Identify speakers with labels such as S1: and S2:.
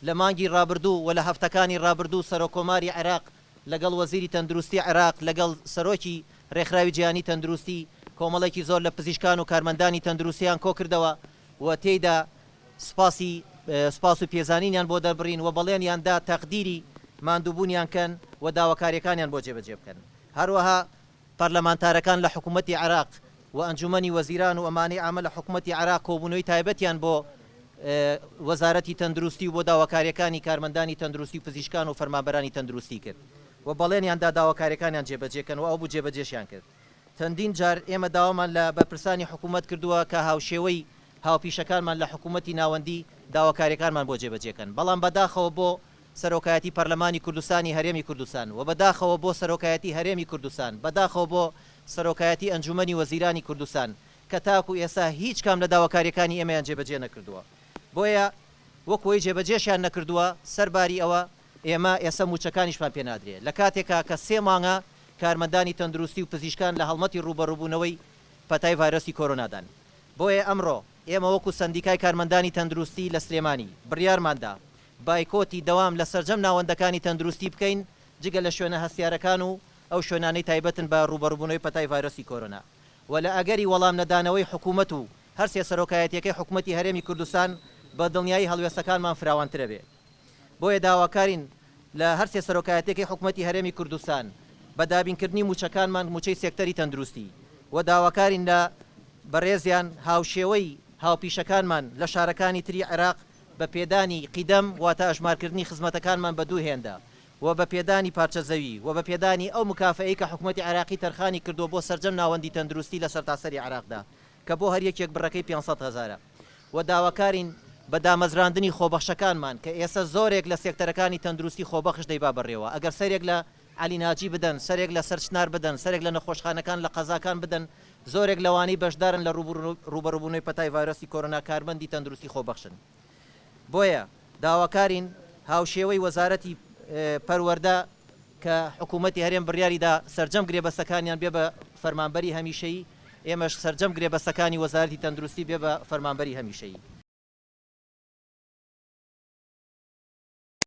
S1: لە مانگی ڕابردوو و لە هەفتەکانی ڕابردوو سەرۆککۆماری عێراق لەگەڵ وەزیری تەندروستی عێراق لەگەڵ سەرۆکی ڕێکخراوی جیهانی تەندروستی کۆمەڵێکی زۆر لە پزیشکان و کارمەندانی تەندروستیان کۆکردەوە و تێیدا سوپاسی سوپاس و پێزانینیان بۆ دەربڕین و بەڵێنیان دا تەقدیری ماندووبوونیان کەن و داواکارییەکانیان بۆ جێبەجێ بکەن. هەروەها پەرلەمانتارەکان لە حکوومەتی عێراق و ئەنجوومەنی وەزیران و ئەمانەی عامە لە حکوومەتی عێراق کۆبوونەوەی تایبەتیان بۆ وەزارەتی تەندروستی و بۆ داواکارییەکانی کارمەندانی تەندروستی و پزیشکان و فەرمانبەرانی تەندروستی کرد و بەڵێنیان دا داواکارییەکانیان جێبەجێ کەن و ئەوبوو جێبەجێشیان کرد. چەندین جار ئێمە داوامان لە بەرپرسانی حکوومەت کردووە کە هاوشێوەی هاوپیشەکانمان لە حکوومەتی ناوەندی داواکارییەکانمان بۆ جێبەجێ کەن بەڵام بەداخەوە بۆ سەرۆکایەتی پەرلەمانی کوردستانی هەرێمی کوردستان و بەداخەوە بۆ سەرۆکایەتی هەرێمی کوردستان، بەداخەوە بۆ سەرۆکایەتی ئەنجومەنی وەزیرانی کوردستان کە تاکو ئێستا هیچ کام لە داواکاریەکانی ئێمەیان جێبەجێ نەکردووە. بۆیە وەکو ئەوەی جێبەجێشیان نەکردووە، سەرباری ئەوە ئێمە ئێستا مووچەکانیشمان پێ نادرێ لە کاتێکا کە سێ مانگە کارمەندانی تەندروستی و پزیشکان لە هەڵمەتی ڕووبەڕووبوونەوەی پەتای ڤایرۆسی کۆرۆنادان. بۆیە ئەمڕۆ ئێمە وەکو سەندیکای کارمەندانی تەندروستی لە سلێمانی بڕیارماندا بایکۆتی دەوام لە سەرجەم ناوەندەکانی تەندروستی بکەین جگە لە شوێنە هەستیارەکان و ئەو شوێنانەی تایبەتن بە ڕووبەڕووبوونەوەی پەتای ڤایرۆسی کۆرۆنا و لە ئەگەری وەڵام نەدانەوەی حکوومەت و هەرسێ سەرۆکایەتیەکەی حکومەتی هەرێمی کوردستان بە دڵنیایی هەڵوێستەکانمان فراوانترەبێ بۆیە داواکارین لە هەرسێ سەرۆکایەتیەکەی حکومەتی هەرێمی کوردستان بە دابینکردنی مووچەکانمان مووچەی سێکتەری تەندروستی و داواکارین لە بەڕێزیان هاوشێوەی هاوپیشەکانمان لە شارەکانی تری عێراق بە پێدانی قیدەم واتە ئەژمارکردنی خزمەتەکانمان بە دوو هێندە و بە پێدانی پارچە زەوی و بە پێدانی ئەو مکافەئەی کە حکومەتی عێراقی تەرخانی کردووە بۆ سەرجەم ناوەندی تەندروستی لە سەرتاسەری عێراقدا کە بۆ هەر یەکێک بڕەکەی 500 هەزارە و داواکارین بە دامەزراندنی خۆبەخشەکانمان کە ئێستا زۆرێک لە سێکتەرەکانی تەندروستی خۆبەخش دەیبا بەڕێوە ئەگەر سەرێک لە عەلی ناجی بدەن سەرێک لە سەرچنار بدەن سەرێک لە نەخۆشخانەکان لە قەزاکان بدەن زۆرێک لەوانەی بەشدارن لە ڕووبەڕووبوونەوەی پەتای ڤایرۆسی کۆرۆنا کارمەندی تەندروستی خۆبەخشن. بۆیە داواکارین هاوشێوەی وەزارەتی پەروەردە کە حکوومەتی هەرێم بڕیاری دا سەرجەم گرێبەستەکانیان بێ بە فەرمانبەری هەمیشەیی، ئێمەش سەرجەم گرێبەستەکانی وەزارەتی تەندروستی بێ بە فەرمانبەری هەمیشەیی.